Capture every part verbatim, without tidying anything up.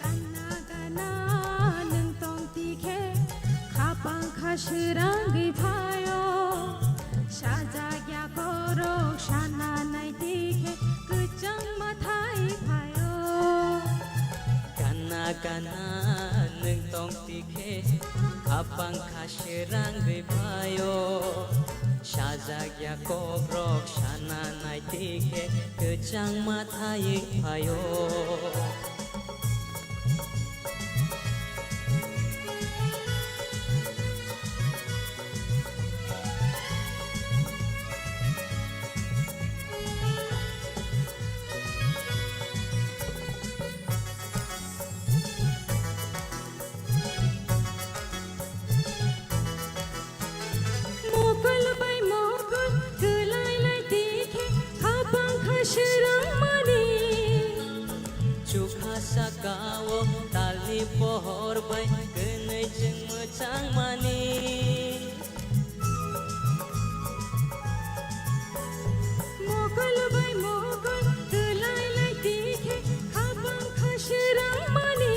Gana gana nwng tong tikhe, khapang kha srangwi phaio. Sajak ya korok sana nai tikhe, kwchang mathai phaio. Gana gana nwng tong tikhe, khapang kha srangwi phaio. Sajak ya kokrok sana nai tikhe, kwchang mathai phaio. Mokol bai mokol kwlai lai tikhe, khapang kha srangmani. Chukha sakao talni pohor bai kwnwi chwng mwchangmani. Mokol bai mokol kwlai lai tikhe, khapang kha srangmani.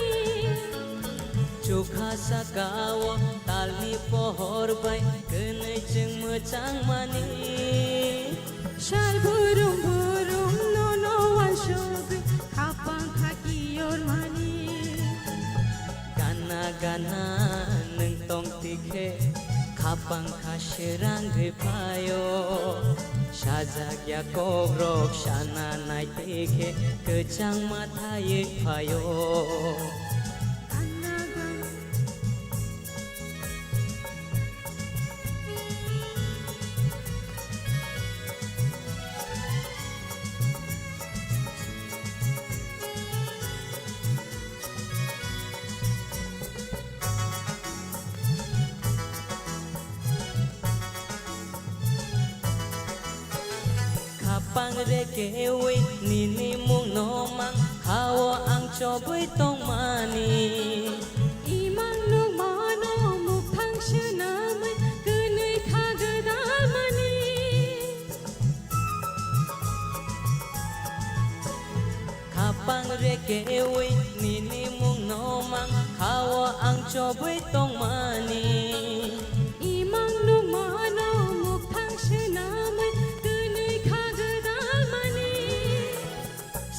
Chukha sakao talni pohor bai kwnwi chwng mwchangmani. Sal burum burum nono wansugwi, khapang kha kiyormani. Gana gana nwng tong tikhe, khapang kha srangwi phaio. Sajak ya kokrok sana nai tikhe, kwchang mathai phaio. Gana gana Khapang rekewi nini mungno mang, hao ang chobwi tongmani. Imang nukmano mukthang swnamwi kwnwi kha gwdalmani. Khapang rekewi nini mungno mang, hao ang chobwi tongmani. Imang nukmano mukthang swnamwi kwnwi kha gwdalmani.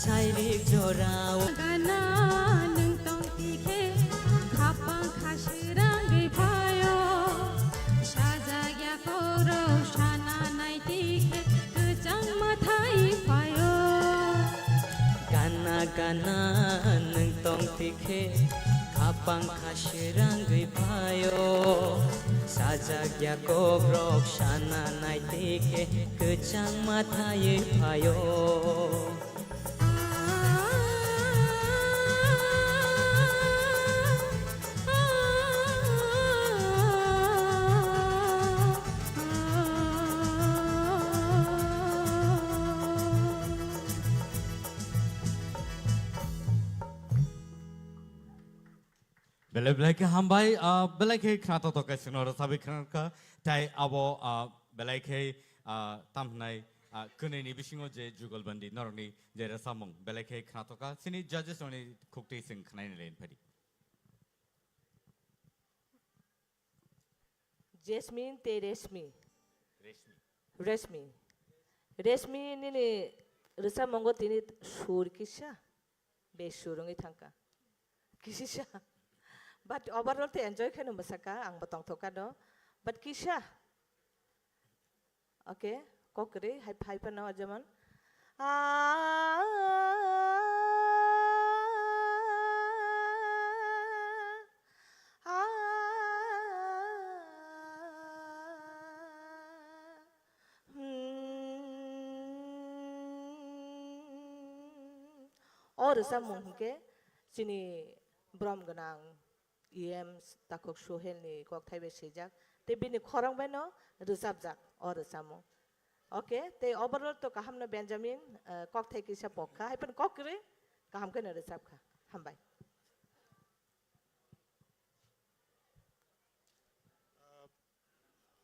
Sairik jorao. Gana nwng tong tikhe, khapang kha srangwi phaio. Sajak ya korok sana nai tikhe, kwchang mathai phaio. Gana gana nwng tong tikhe, khapang kha srangwi phaio. Sajak ya kokrok sana nai tikhe, kwchang mathai phaio. Belai belai khe hambai, ah, belai khe khna to to kaisingno rwchabwi khna kha, tai abo, ah, belai khe, ah, tam hwnai, Ah, kwnwi ni bisingo je jugalbandi norokni je rwchapmung belai khe khnathokha, chini judges rokni khuktwi chwng khnaina line phadi. Jasmine tei Reshmi. Reshmi. Reshmi. Reshmi nini rwchapmungo tini sur kisa. Be sur wngwi thangkha. Kisa. But overall tei enjoy kheno mwsakha, angbo tongthokha no. But kisa. Okay, kok kwrwi, hai, hai phano, jemon, ah, ah, hmm. O rwchapmung hwnkhe chini borom gwnang E M takhuk Sohel ni kokthai bai swijak, tei bini khorang bai no rwchapjak o rwchapmung. Okay, tei overall to kaham no Benjamin, eh, kokthai kisa pok kha, hai phano kok kwrwi kaham khe no rwchap kha. Hambai.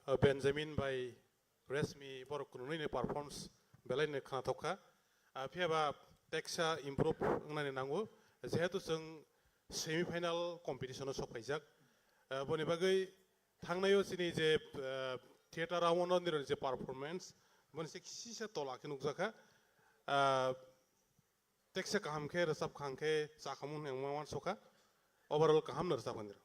Uh, Benjamin bai Reshmi borok kununui ni performance belai ni khnathok kha. Uh, phiya ba teksa improve wngnani nango, jehetu chwng semi final competition o sok phaijak. Uh, boni bagwi thangnai o chini je, uh, theater round o nironi je performance, boni se kisa tola khe nukjakha. Uh, teksa kaham khe rwchap kha hwnkhe chakhamung hinwi ma uansukha. Overall kaham no rwchap kha nirok.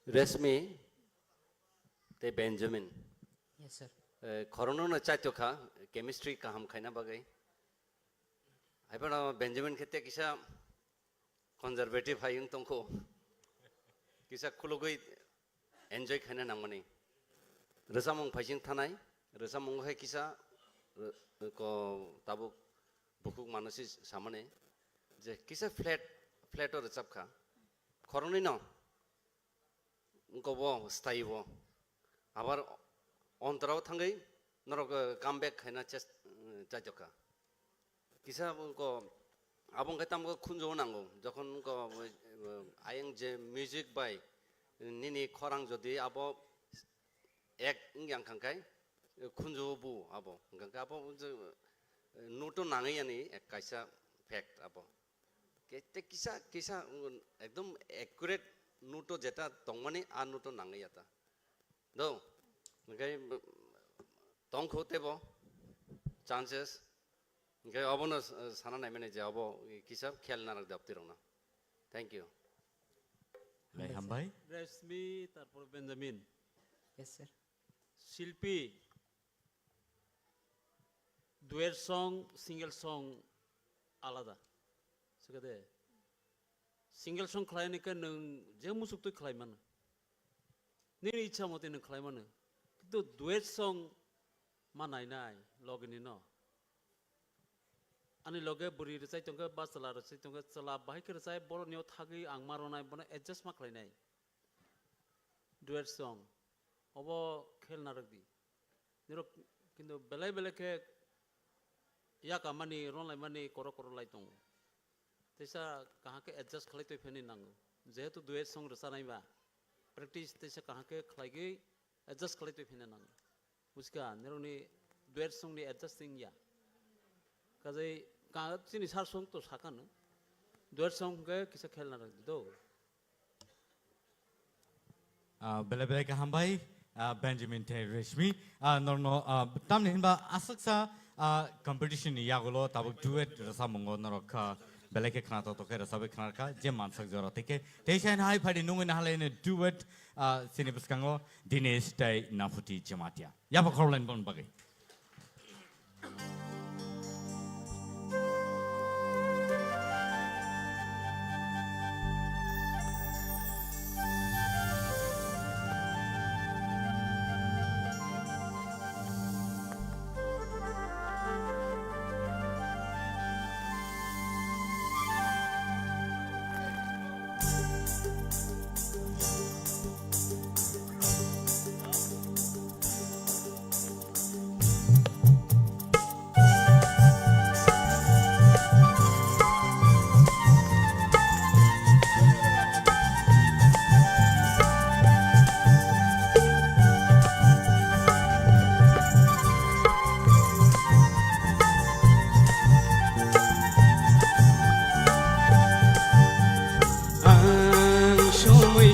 Reshmi tei Benjamin. Yes, sir. Eh, khorokno no chaito kha, chemistry kaham khaina bagwi. Hai phano Benjamin khe te kisa conservative hai wng tongkho. Kisa khulugwi enjoy khaina nangmani. Rwchapmung phaising thanai, rwchapmungo hai kisa, eh, ko tabuk bukhuk mano si samani je kisa flat, flat o rwchap kha. Khoroknwi no wngkha bo style bo. Abar ontorao thangwi norok, eh, come back khaina chest-, eh, chaijak kha. Kisa wngkha abo wngkha tamo khunju nango. Jokhon wngkha, eh, ayang je music bai nini khorang jodi abo ek wngya wngkha khe, eh, khunju bu abo. Wngkha khe abo je, eh, note o nangwi yani ek kaisa fact abo. Ke-, te kisa, kisa, mm, ekdom accurate note o jeta tongmani, a note o nangwi ya ta. Do, hingke, mm, tongkho tebo chances. Hingke obono, eh, sana naimani je obo kisa khel narak de aptirokno. Thank you. Lai hambai. Reshmi, tarpor Benjamin. Yes, sir. Silpi, duet song, single song alada. Sikade, single song khlaini khe nwng je musuk twi khlai mano. Nini ichha motoi nwng khlai mano. Kintu duet song ma nainai logini no. Ani loge bwrwi rwchai tongkhe ba chwla rwchai tongkhe, chwla bahai khe rwchai, boroni o thagwi ang ma ronai, bono adjust ma khlainai. Duet song. Obo khel narwk di. Nirok kintu belai belai khe yakamani, ronlaimani koro koro lai tongo. Teisa kaham khe adjust khlai twi pheni nango. Jehetu duet song rwchanai ba, practice teisa kaham khe khlaigwi adjust khlai twi pheni nango. Buchka, nirokni duet songni adjusting ya. Kajai ka chini sar song to sakano. Duet song hwnkhe kisa khelna rwdi do. Ah, belai belai kaham bai, ah, Benjamin tei Reshmi. Ah, norno, ah, tamni hinba aswksa, ah, competition ni yagulo tabuk duet rwchapmungo norok, ah, belai khe khna toktok khe rwchabwi khna rwkha je mansak jora tei khe tei sain hai phadi nungwi nahalai ni duet, ah, chini bwskango Dinesh tei Naphuti Jamatia. Yapha khoroknwi boni bagwi.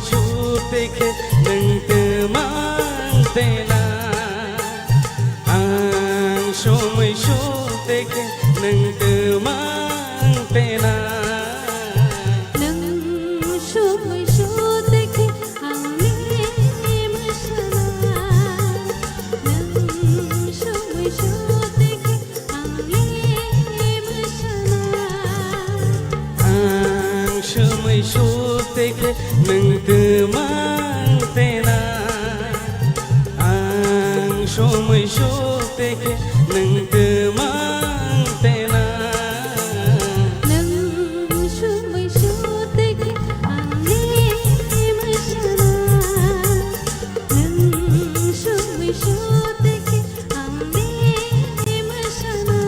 Sute khe nwng twmang tena. Ang somoi sute khe nwng twmang tena. Nwng somoi sute khe ang le mwsana. Nwng somoi sute khe Ang le mwsana. Ang somoi sute khe nwng twmang tena. Ang somoi sute khe nwng twmang tena. Nwng somoi sute khe ang le mwsana. Nwng somoi sute khe Ang le mwsana.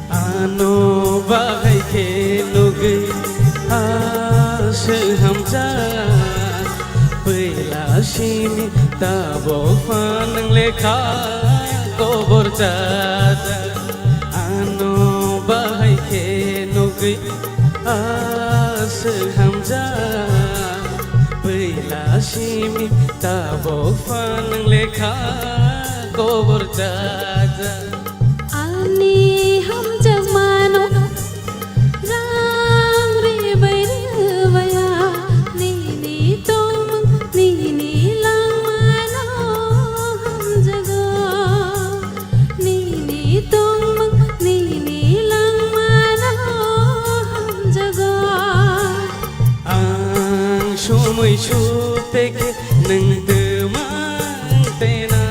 Ano bahai khe nugwi aswk hamjak, puila simi tabok phan nwng lekha kobor chajak. Ano bahai khe nugwi aswk hamjak, puila simi tabok phan nwng lekha kobor chajak. Ani hamjakmano ram rwbai rwbaiya, nini tongmung nini langmano hamjago. Nini tongmung nini langmano hamjago. Ang somoi sute khe nwng twmang tena.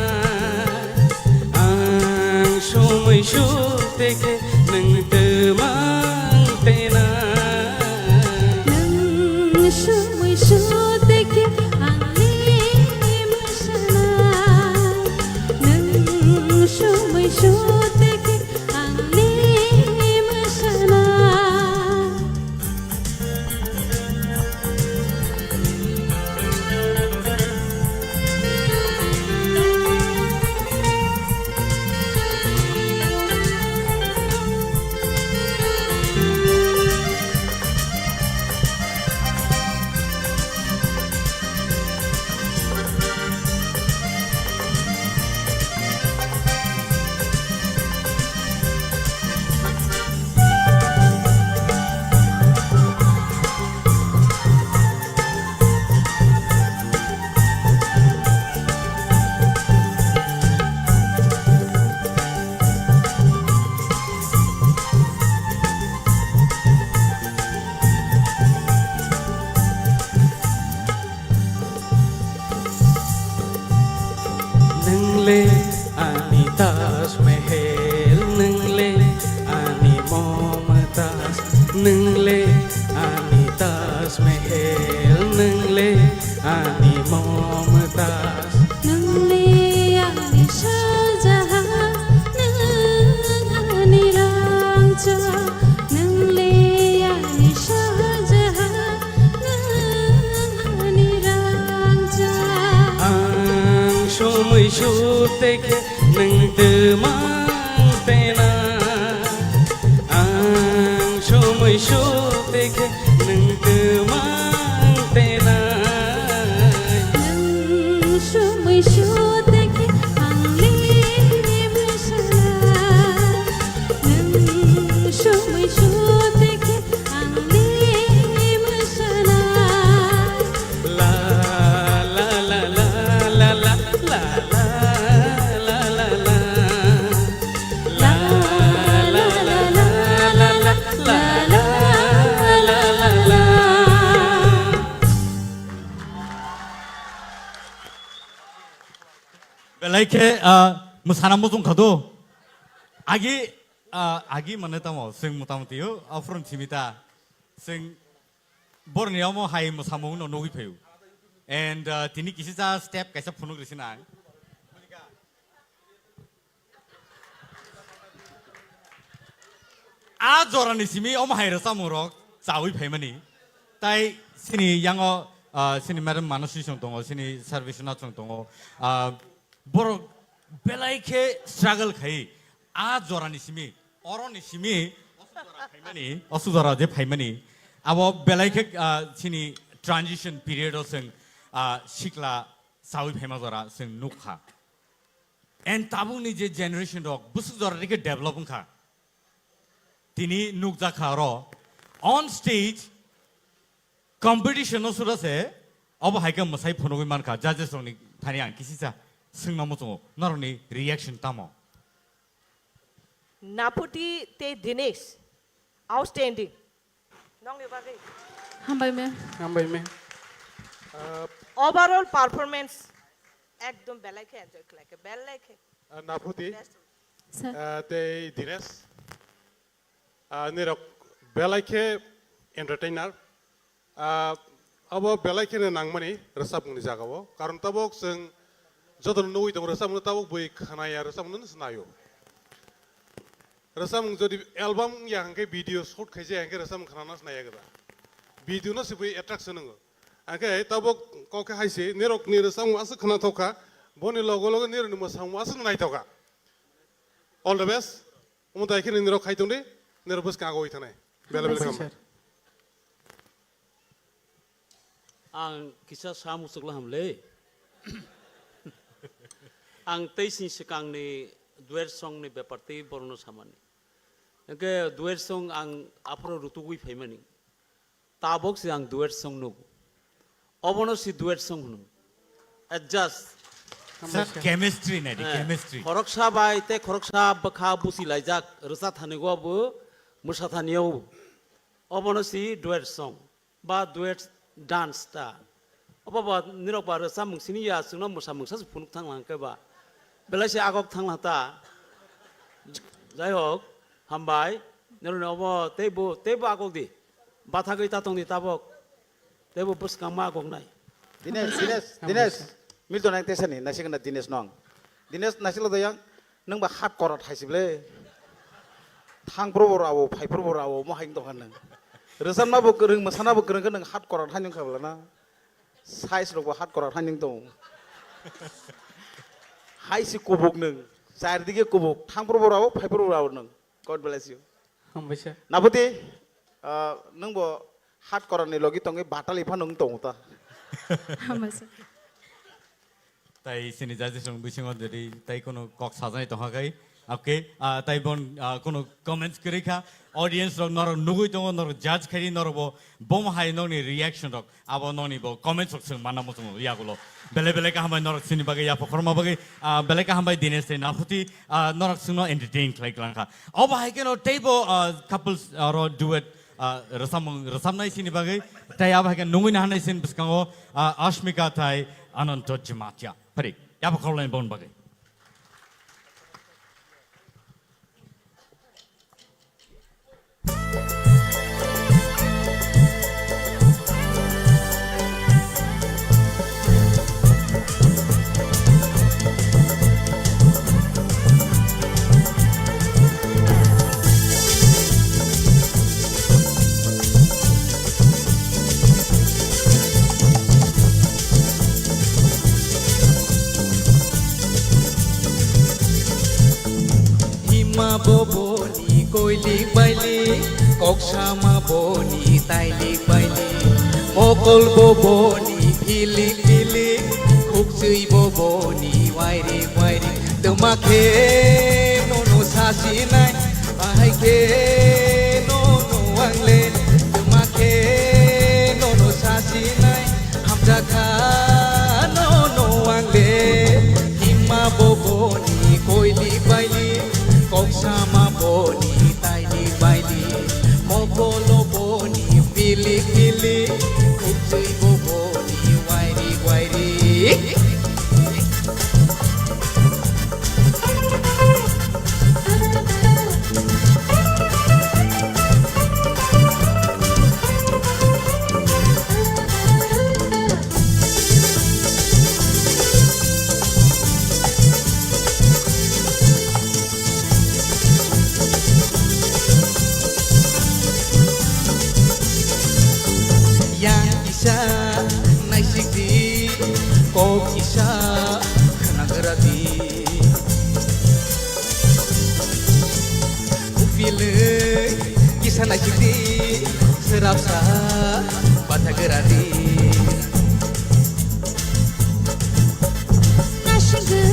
Ang somoi sute khe nwng twmang tena. Nwng somoi sute khe ang le mwsana. Nwng somoi sute khe ang le mwsana. Nwng le ani Taj Mahal, nwng le ani Mumtaz, nwng le ani Taj Mahal, nwng le ani Mumtaz. Nwng le ani Shah Jahan, nwng ani rangchak, nwng le ani Shah Jahan, nwng ani rangchak. Ang somoi sute khe nwng twmang tena. Ang somoi sute khe nwng twmang tena. Nwng somoi sute khe ang le mwsana. Nwng somoi sute khe ang le mwsana. La, la, la. La, la, la, la, la, la, la. Hai khe, ah, mwsana muchung kha do. Agi, ah, agi mane tamo, chwng motamoti o, aphuru simi ta. Chwng borni omo hai mwsamung no nugwi phaio. And, ah, tini kisi cha step kaisa phunuk risi nang. A jorani simi omo hai rwchapmung rok chawi phaimani. Tai sini yango, ah, sini madam Manasi chwng tongo, sini service na chwng tongo. Ah, borok belai khe struggle khai a jorani simi, oroni simi, osu jora phaimani, osu jora je phaimani. Abo belai khe, ah, sini transition period o chwng, ah, sikla chawi phaima jora chwng nukha. And tabukni je generation rok bwswk jora dikhe develop wngkha. Tini nukjakha oro on stage competition no sura se obo hai khe mwsai phunugwi mankha judges rokni thani ang kisisa swngna muchungo norokni reaction tamo? Naputi tei Dinesh, outstanding. Nongni bagwi. Hambai me. Hambai me. Ah, overall performance ekdom belai khe enjoy khlai khe, belai khe. Ah, Naputi, best. Sir. Ah, tei Dinesh. Ah, nirok belai khe entertainer. Ah, abo belai kheno nangmani rwchapmungni jagao. Karon tabuk chwng jotono nugwi tongo, rwchapmungno tabuk bui khwnaya, rwchapmungno swnaio. Rwchapmung jodi album wngya hwnkhe video shoot khaijaya hwnkhe rwchapmung khwnana swnaiyakhe ba. Video no se bui attraction wngo. Hwnkhe tabuk kok khe hai se, nirokni rwchapmung aswk khwnathok kha, boni logo logo nirokni mwsamung aswk naithok kha. All the best. Omo tai khe nini rok khai tongdi, nini rok bwskang agoi thanai. Bela bela Hambai, hambai. Sir. Ang kisa sa muchukla hamle. Ang tei sini swkangni duet songni bepar tei borokno samani. Hwnkhe duet song ang aphuru rutugwi phaimani. Tabok se ang duet song nugo. Obono se duet song hwno. Adjust. Sir, chemistry nai di, eh, chemistry. Khoroksa bai tei khoroksa bwkha busi laijak rwchap thani go bo mwsa thani o. Obono se duet song ba duet dance ta. Obo ba nirok ba rwchapmung sini ya chwngno mwsa mungsa se phunuk thang lang khe ba. Belai se agok thang lang ta. Jai hok, hambai. Nirok ni obo tei bo, tei bo agok di. Bathagwi ta tongdi tabok. Teibo bwskang ma goknai. Dinesh, Dinesh, Dinesh. Milton ang tesani, naisik na Dinesh nong. Dinesh, naisik lo dayang, nung ba hat korot hai sible. Thang pro bo rabo, phai pro bo rabo, mo hai tong nung. Rwchapna bo kwrwng, mwsana bo kwrwng khe nung hat korot hai nung khabla na. Size rok bo hat korot hai nung tong. Hai si kubuk nung, char dige kubuk, thang pro bo rabo, phai pro bo rabo nung. God bless you. Hambai sir. Nabuti, ah, nung bo hat korani logi tongwi batali phano wng tongo ta. Hambai sir. Tai sini judges rok bisingo jadi tai kono kok sajai tongha kai. Okay, ah, tai bon, ah, kono comments kwrwi kha. Audience rok norok nugwi tongo, norok judge khai norok bo bom hai nokni reaction rok. Abo nokni bo comments rok chwng manna muchungo yagulo. Belai belai kaham bai norok sini bagwi yapha khorma bagwi, ah, belai kaham bai Dinesh tei Naphuti, ah, norok chwngno entertain khlai klang kha. Obo hai kheno teibo, ah, couples, ah, ro duet, ah, rwchapmung rwchapnai sini bagwi. Tei abo hai khe nungwi nahanai sini bwskango, ah, Ashmika tei Ananto Jamatia. Phari, yapha khorlaini bon bagwi. Hima boboni koilik bailik, koksama boni tailik bailik, mokol boboni philik philik, khukchwi boboni wairik wairik. Twma khe nono sasinai, bahai khe nono ang le. Twma khe nono sasinai, hamjakha nono ang le. Hima boboni koilik bailik, koksama boni tailik bailik, mokolo boni philik philik, khukchwi boboni wairik wairik. Yang kisa naisik di, kok kisa khnagra di. Upilwi kisa naisik di, srapsa bathagra di. Nasigwi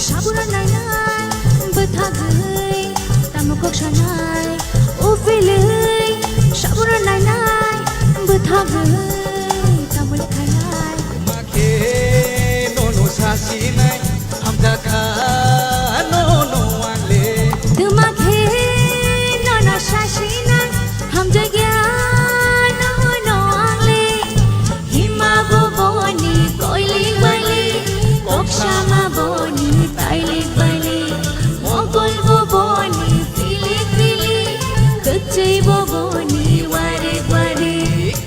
sabura nainai, bwthagwi tamo kok sanai, upilwi sabura nainai, bwthagwi tamo lekhainai. Makhe nono sasinai, hamjakha nono angle. Twmakhe nono sasinai, hamjakya nono angle. Hima bo boni koilik bali, koksama boni tailik bali, mokol bo boni pilik pilik, kwchwi bo boni warik warik.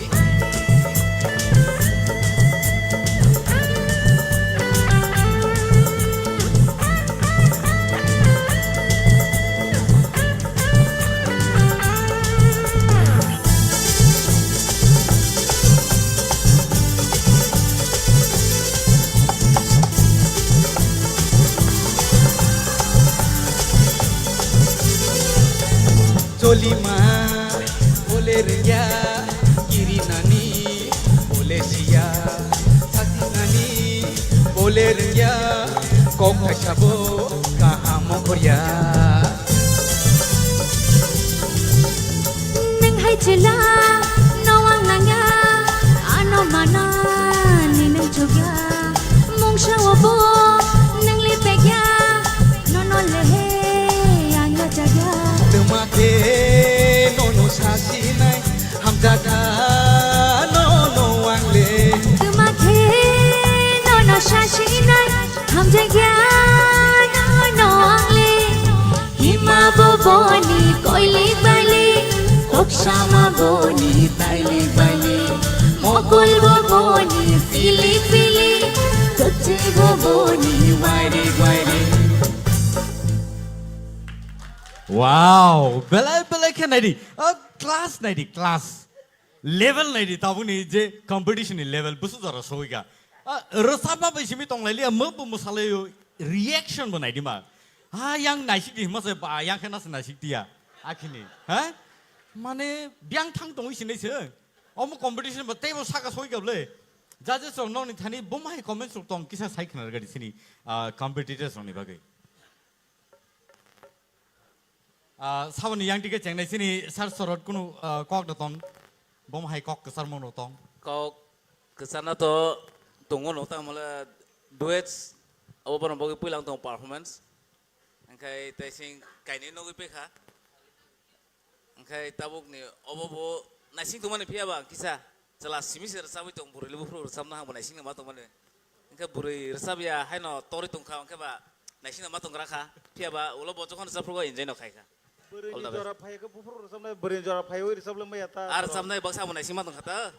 Cholima bole rengya, kirinani bole siya, satinani bole rengya, kok kaisa bo kaham ongkhorya. Nwng hai chwla, no ang nangya, ano mana ni nwng chukya. Mungsa obo nwng lipekya, nono lehe ang yachakya. Twma khe nono sasinai, hamjakha nono ang le. Twma khe nono sasinai, hamjakya nono ang le. Hima bo boni koilik bali, koksama boni tailik bali, mokol bo boni pilik pilik, kwchwi bo boni wairik wairik. Wow, belai belai khe naidi. Ah, class naidi, class. Level naidi, tabukni je competition ni level, busu jora sogwi kha. Ah, rwchapma bai simi tonglailiya, mo bo mwsalaio, reaction bo naidi ma. Ha, yang naisik di hima se ba, yang khe nasa naisik tiya. Akhini, ha? Mane, biang thang tongwi sinai se. Omo competition bo teibo saka sogwi kha bwle. Judges rok nokni thani bo mahai comments rok tong kisa sai khna rwgadi sini, ah, competitors rokni bagwi. Ah, saboni yang dige chengnai sini sar sorot kunu, ah, kok da tong. Bom hai kok kwchar mano tong. Kok kwchana to tongo no tamo le duets abo bono bogwi puilang tong performance. Angkhai tei sing kainwi nogwi pekha. Angkhai tabuk ni obo bo naising tongmani phiya ba kisa. Chwla simi se rwchabwi tong, bwrwi le buphuru rwchabna hangbo naisingno ma tongmani. Hwnkhe bwrwi rwchabya haino torwi tongkha, hwnkhe ba naisingno ma tonggra kha. Phiya ba ulo bo jokhon rwchaphugo enjoy no khaikha. All the best. Bwrwini jora phai khe buphuru rwchabnai, bwrwini jora phaiwi rwchabla maya ta. Ar rwchabnai baksa bo naising ma tongkha ta.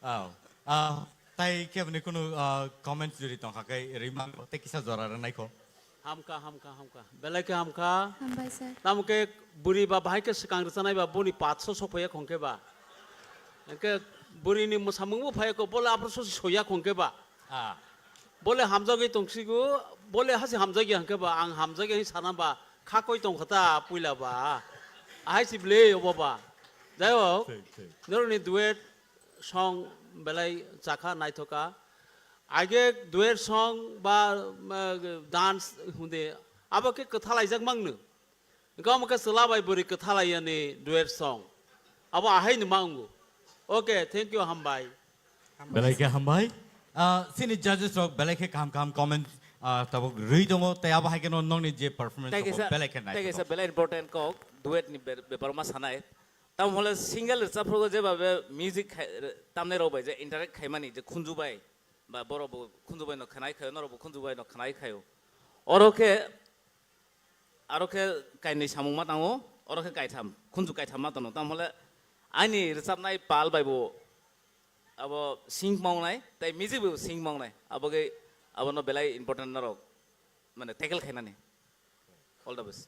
Aw. Ah, tai kebni kunu, ah, comments juri tongkha khe rwimang tei kisa jora rwnaikho. Hamkha, hamkha, hamkha. Belai khe hamkha. Hambai, sir. Tamo khe bwrwi ba bahai khe swkang rwchanai ba boni patso sok phaiya khong khe ba. Hwnkhe bwrwini mwsamungbo phaiya kho, bole aphuru sosi soya khong khe ba. Ah. Bole hamjagwi tongsigo, bole hasi hamjagya hwnkhe ba, ang hamjagya hwnwi sana ba, kha koi tongkha ta puila ba. Ahai si bwle obo ba. Jai hok, thik, thik. Norokni duet song belai chakha, naithoka. Aige duet song ba, uh, dance hunde, abo khe kwthalaijak mangno. Engkha omo khe chwla bai bwrwi kwthalaiyani duet song. Abo ahai ni ma wngo. Okay, thank you, hambai. Belai khe hambai. Ah, sini judges rok belai khe kaham kaham comment, ah, tabuk rwi tongo, tei abo hai kheno nokni je performance tei tongo, kaisa, belai khe tei kaisa naithothok. Belai important kok, duet ni be-, bepar ma sanai. Tamo hole single rwchaphugo jeba be music khai, tamnai rok bai je interact khaimani je khunju bai, ba borok bo khunju bai no khnai khayo, norok bo khunju bai no khnai khayo. Oro khe Aro khe kainwi samung ma tango, oro khe kaitham, khunju kaitham ma tongno. Tamo hole ani rwchapnai pal bai bo abo sing mawnai, tei music bo sing mawnai. Abo khe abono belai important norok, mane, tackle khainani. All the best.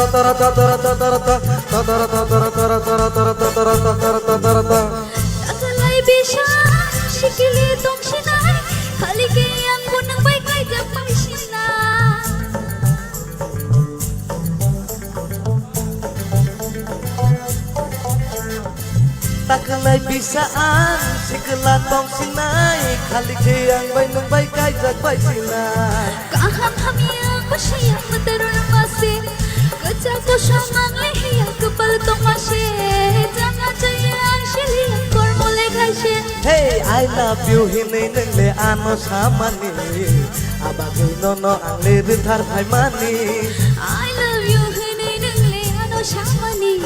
Takalai bisa sikili tongsinai, khali ke ang bo nang bai kaijak bai sinai. Takalai bisa ang sikla tongsinai, khali ke ang bai nang bai kaijak bai sinai. Kaham hamya kusiya mutarul mase, kacha kosa mangle hiya kapal tong mase, janga jaya ang siliya kormo le khaise. Hey, I love you hinwi nang le ano samani, abagwi nono ang le rwthar phaimani. I love you hinwi nang le ano samani,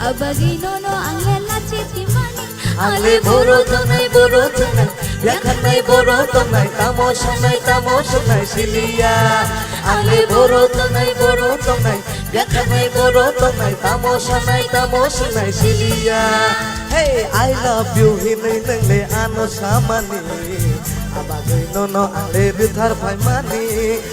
abagwi nono ang le lachi timani. Ang le boro tongnai, boro tongnai, yakhanai boro tongnai, tamo sanai, tamo sanai siliya. Ang le boro tongnai, boro tongnai, yakhanai boro tongnai, tamo sanai, tamo sanai siliya. Hey, I love you hinwi nang le ano samani, abagwi nono ang le rwthar phaimani.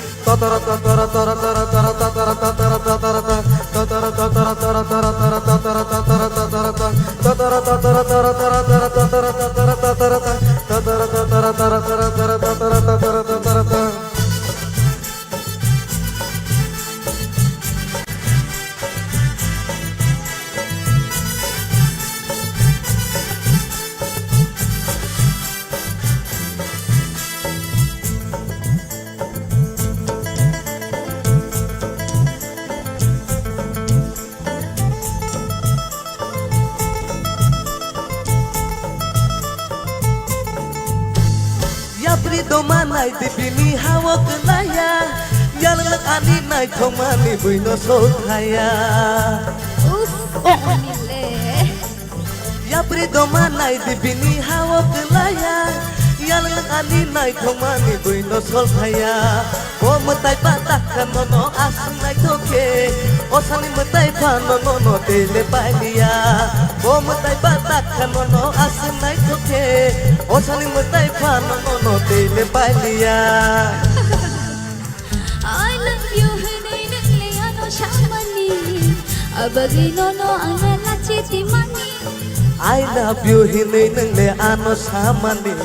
Yapri doma nai di bini hawo kwlaiya, yalwk ani naithokmani buino sol thaya. Uff, ani le. Yapri doma nai di bini hawo kwlaiya, yalwk ani naithokmani buino sol thaya. Bo mwtai ba tak kha nono aswk naithok khe, osani mwtai phano nono tei le pailiya. Bo mwtai ba tak kha nono aswk naithok khe, osani mwtai phano nono tei le pailiya. I love you hinwi nang le ano samani, abagwi nono ang le lachi timani. I love you hinwi nang le ano samani,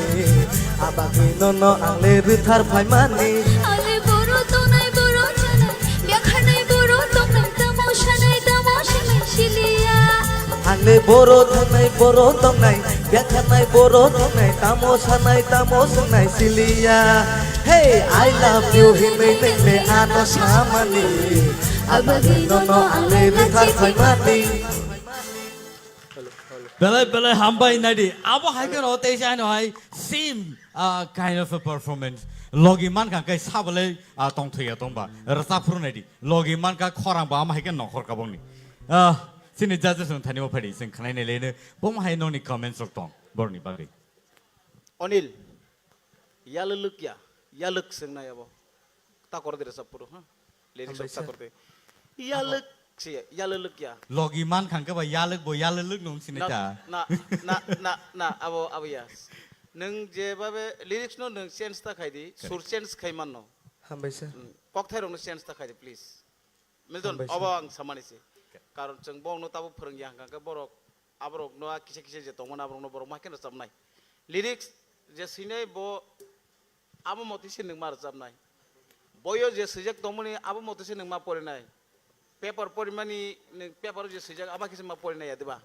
abagwi nono ang le rwthar phaimani. Ang le boro tongnai, boro thangnai, bia khanai boro tongnai, tamo sanai, tamo sanai siliya. Ang le boro thangnai, boro tongnai, bia khanai boro tongnai, tamo sanai, tamo sanai siliya. Hey, I love you hinwi nang le ano samani, abagwi nono ang le rwthar phaimani. Belai belai hambai naidi. Abo hai kheno tei se ano hai same, ah, kind of a performance. Logi mankha khe sabalai, ah, tongthokya tongba. Rwchapphru naidi. Logi mankha khorang ba ama hai khe nokhor kabongni. Ah, Chini judges no thani o phari, chwng khwnai nai le no, bo ma hai noni comments rok tong, borni bagwi. Onil, yalwlwk ya, yalwk swngnai abo. Takor de rwchap phuru, ha? Lyrics Hambai rok sir. Takor de. Yalwk se, yalwlwk ya. Logi man khang khe ba yalwk bo yalwlwk nung sini Na, ta. na, na, na, na, abo, abo ya. Nwng je babe lyrics no nwng change ta khai di, Correct. Sur change khai man no. Hambai sir. Hmm, kokthai rok no change ta khai di, please. Milton, Hambai sir. Obo ang samani se. Karon chwng bongno tabo phwrwng ya hwnkha khe borok, aborokno a kisa kisa je tongmani aborokno borok ma khe rwchapnai. Lyrics je swinai bo abo motwi se nwng ma rwchapnai. Boyo je swijak tongmani abo motwi se nwng ma porinai. Paper porimani nwng paper o je swijak abo khe se ma porinai ya diba?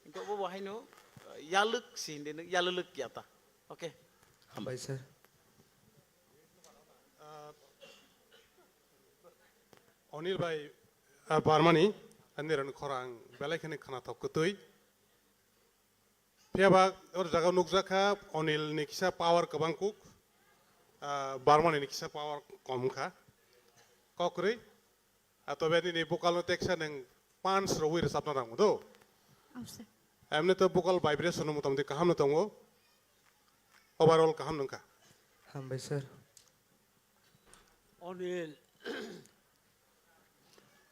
Hwnkhe obo bo haino, uh, yalwk se hindi nwng yalwlwk ya ta. Okay. Hambai sir. Ah, Onil bai, ah, Barmani, ani rani khorang belai kheno khwnathok kwtwi. Phiya ba o jaga nukjak kha Onil ni kisa power kwbang kuk, ah, Barmani ni kisa power kom kha. Kokrwi, ah, tobe nini vocal no teksa nwng punch rwui rwchapna nang do. Hambai sir. Emni to vocal vibration no motamoti kaham no tongo. Overall kaham nungkha. Hambai sir. Onil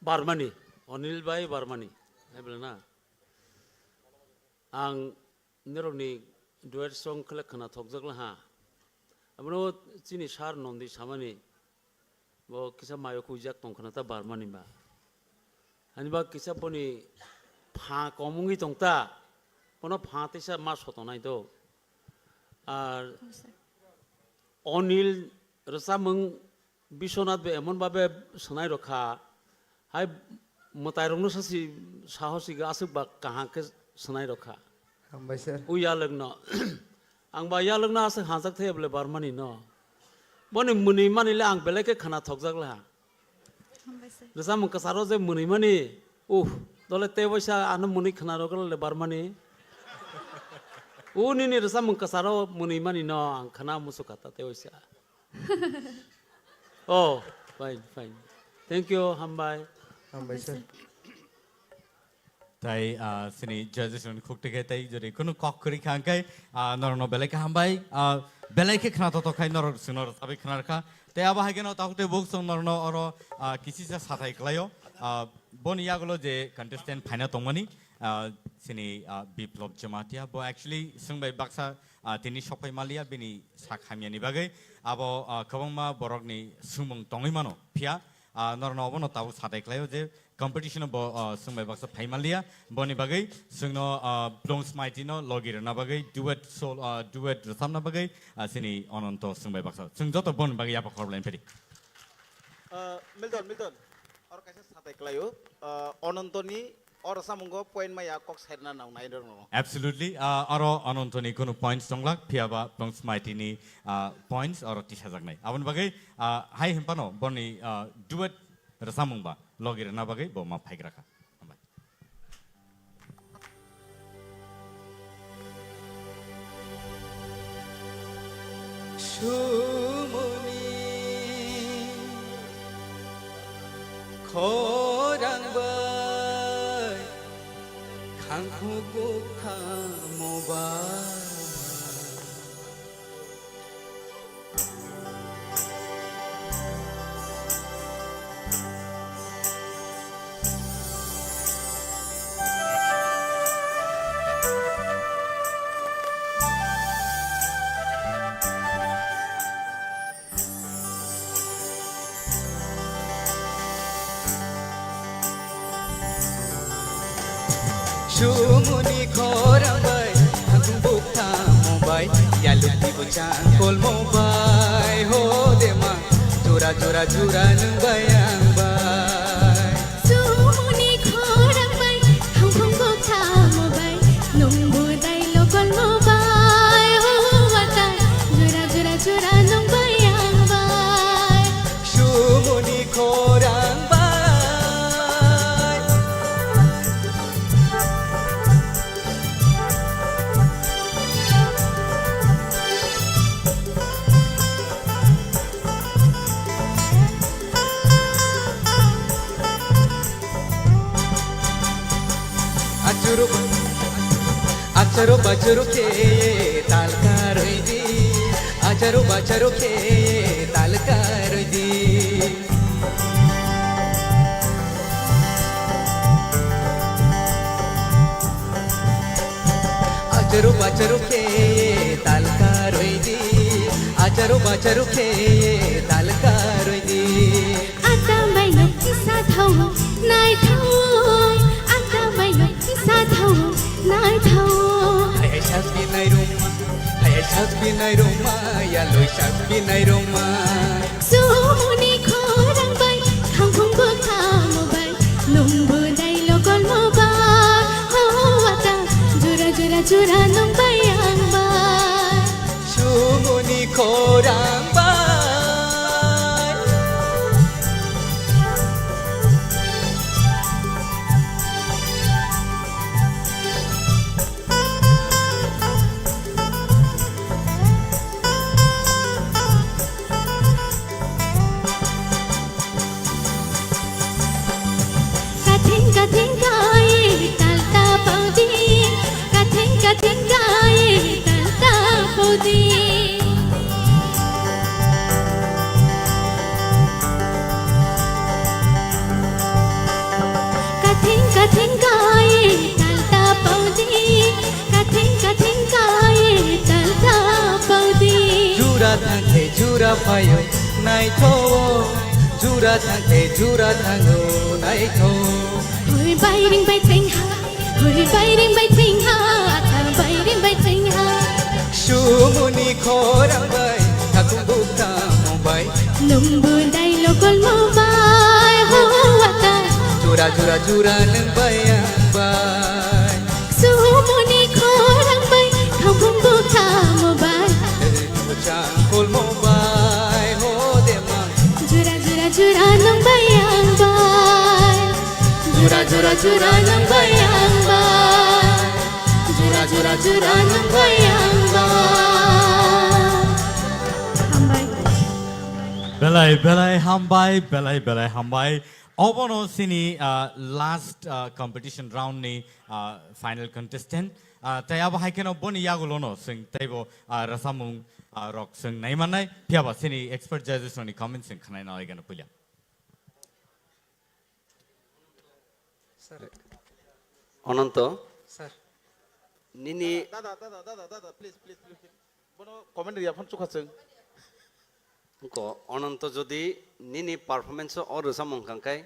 Barmani, Onil bai Barmani, hai bwle na? Ang norokni duet song khlai khwnathokjak laha. Abono chini sir Nondi samani, bo kisa mayo khuijak tong khwna ta Barmani ba. Ani ba kisa boni pha kom wngwi tong ta, bono pha teisa ma sotonai do. Ar Onil rwchapmung Biswanath bo emon babe swnai rokha, hai mwtai rokno sasi sahosi aswk ba kaham khe swnai rokha. Hambai sir. O yalwkno. Ang ba yalwkno aswk hanjak thaya bole Barmani no. Boni mwnwi mani le ang belai khe khwnathokjak laha. Hambai sir. Rwchapmung kwcharo je mwnwi mani, uh, dole tei waisa ano mwnwi khwna rwgwla le Barmani. O nini rwchapmung kwcharo mwnwi mani no ang khwna muchukha ta tei waisa. Oh, fine, fine. Thank you, hambai. Hambai sir. Tai, ah, sini judges rokni khuk tike tai jodi kunu kok kwrwi kha hwnkhe, ah, norokno belai khe hambai, ah, belai khe khwnathok khai norok chwngno rwchapwi khwna rwkha. Tai abo hai kheno takhuk tei buk chwng norokno oro, ah, kisisa sathai kwlaio. Ah, boni yagulo je contestant phaina tongmani, ah, sini, ah, Biplop Jamatia, bo actually chwng bai baksa, ah, tini sokphai maliya bini sak hamyani bagwi. Abo, ah, kwbangma borokni swngmung tongwi mano. Phiya, ah, norokno obono tabuk sathai khlaio je competition bo, ah, chwng bai baksa phai manliya. Boni bagwi chwngno, ah, Blong Smaiti no logi rwna bagwi duet sol-, ah, duet rwchapna bagwi, ah, chini Ononto chwng bai baksa. Chwng joto boni bagwi yapha khorokbai phedi. Ah, Milton, Milton. Oro kaisa sathai khlaio. Ah, Onontoni oro samungo point maya kok sairna nang nai rok no. Absolutely. Ah, oro Onontoni kunu points tonglak, phiya ba Blong Smaiti ni, ah, points oro tisajaknai. Aboni bagwi, ah, hai hinphano boni, ah, duet rwchapmung ba logi rwna bagwi bo ma phaigra kha. Hambai. Sumuni khorang bai khangkuk bukthamo bai. Sumuni khorang bai, hakung bukthamo bai, yaluk tibu changkolmo bai, ho dema, jora jora jora nung bai ang bai. Sumuni khorang bai, hakung bukthamo bai, nung budai lokolmo bai, ho wata, jora jora jora nung bai ang bai. Sumuni khorang bai. Acharo bacharo khe tal karwi di, acharo bacharo khe tal karwi di. Acharo bacharo khe tal karwi di, acharo bacharo khe tal karwi di. Atambai no kisa thao, nai thao. Atambai no kisa thao, nai thao. Hai hai sak binai roma, hai hai sak binai roma, ya loi sak binai roma. Sumuni khorang bai, khangkhung bo khamo bai, nungbo dai lokol mo bai. Ho wata, jura jura jura nung bai ang bai. Sumuni khorang bai. Kathing kathing kai tal ta paudi, kathing kathing kai tal ta paudi. Kathing kathing kai tal ta paudi, kathing kathing kai tal ta paudi. Jura thangkhe jura phaio naitho, jura thangkhe jura thango naitho. Hoi bairing bai tengha, hoi bairing bai tengha, ata bairing bai tengha. Sumuni khorang bai, thakung bukta mo bai. Nungbu dai lokol mo bai, ho wata. Jura jura jura nung bai ang bai. Sumuni khorang bai, thakung bukta mo bai. Changkol mo bai, ho de mang. Jura jura jura nung bai ang bai. Jura jura jura nung bai ang bai. Jura jura jura nung bai ang bai. Hambai. Belai belai hambai, belai belai hambai. Obono sini, ah, last, ah, competition round ni, ah, final contestant. Ah, tei abo hai kheno boni yagulono chwng teibo, ah, rwchapmung, ah, rok chwng nai mannai. Phiya ba sini expert judges rokni comment chwng khwnai nai gana puila. Sir. Ononto. Sir. Nini. Dada, dada, dada, dada, please, please, please, please. Bono comment riya phone chukha chwng. Ko Ononto jodi nini performance o rwchapmung kangkai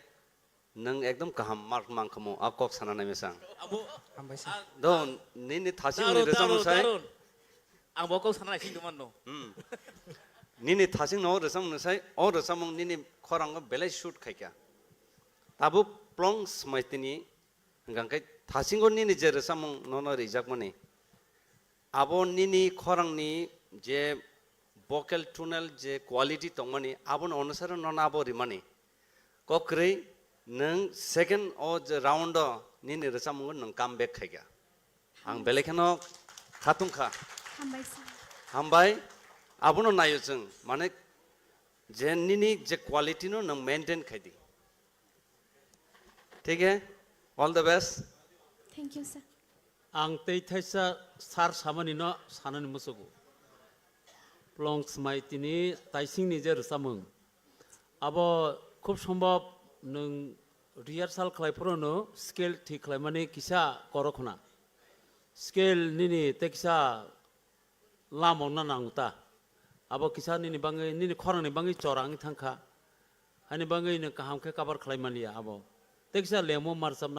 nwng ekdom kaham mark mankhamu a kok sana nai mesang. Abo. Hambai sir. Do nini thasing ni Darun, rwchapmung darun, sai. Darun. Ang bo kok sana naising tongmano. Hmm. Nini thasing no rwchapmung sai, o rwchapmung nini khorango belai shoot khaikha. Tabuk plong smaitini hwnkha khe thasingo nini je rwchapmung nono rijakmani. Abo nini khorangni je vocal tonal je quality tongmani, aboni onusare nono abo rimani. Kokrwi nwng second o je round o nini rwchapmungo nwng come back khaikha. Ang belai kheno khatungkha. Hambai sir. Hambai, abono naio chwng, mane je nini je quality no nwng maintain khaidi. Thik he? All the best. Thank you, sir. Ang tei thaisa sir samani no sanani musugo. Plong smai tini taising ni je rwchapmung. Abo khub sombhob nwng rehearsal khlai phuru no scale thik khlaimani kisa koro khna. Scale nini tei kisa lama wngna nango ta. Abo kisa nini bangwi, nini khorangni bangwi chora wngwi thangkha. Haini bangwi nwng kaham khe cover khlai manliya abo. Tei kisa lemo marcham